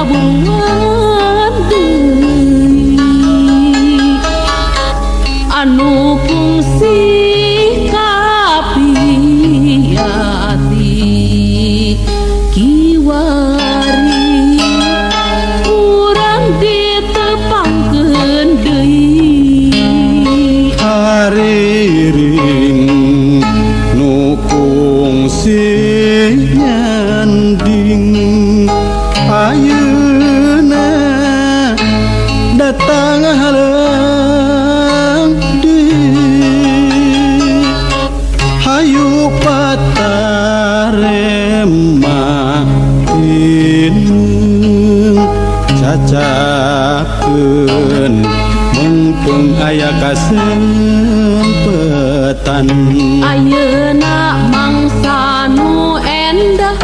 kaburuan deui anu kungsi kapi ati kiwari urang ditepangkeun deui Hariring nu kungsi nyanding ayeuna datang halang deui hayu patarema tineung cacakeun mungpung aya kasempetan. Ayeuna mangsa nu endah,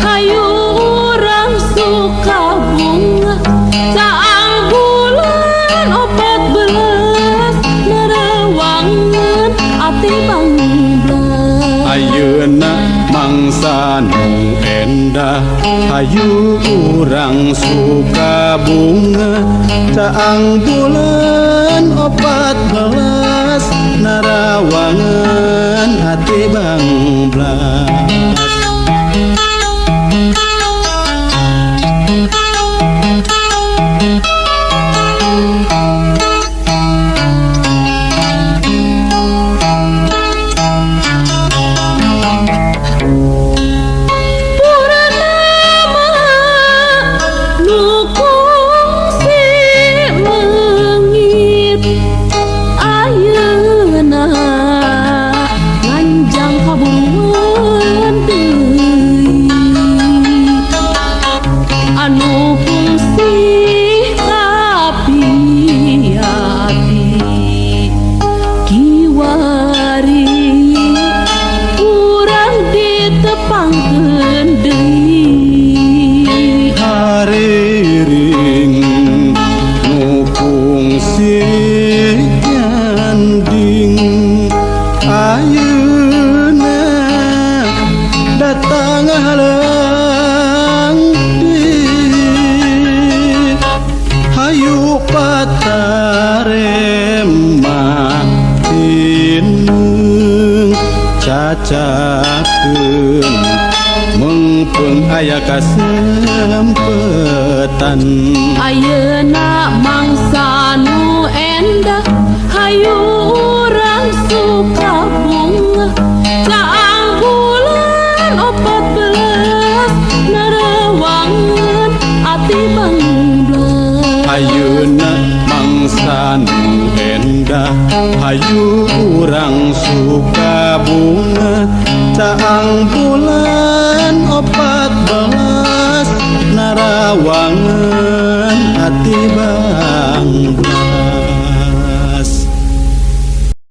hayu urang suka bunga, caang bulan 14 narawangan ati bangblas. Ayeuna mangsa nu endah, hayu urang suka bunga, caang bulan 14 narawangan hati bangblas. Purnama nu kungsi leungit ayeuna nganjang kaburuan deui anu kungsi kapi ati kiwari urang ditepangkeun deui. Hariring nu kungsi nyanding ayeuna datang halang deui hayu patarema tineung cacakeun mungpung aya kasempetan. Ayeuna mangsa nu endah, hayu urang suka bunga, caang bulan 14 narawangan ati bangblas. Ayeuna mangsa nu endah, hayu urang suka bunga, caang bulan 14 narawangan ati bangblas.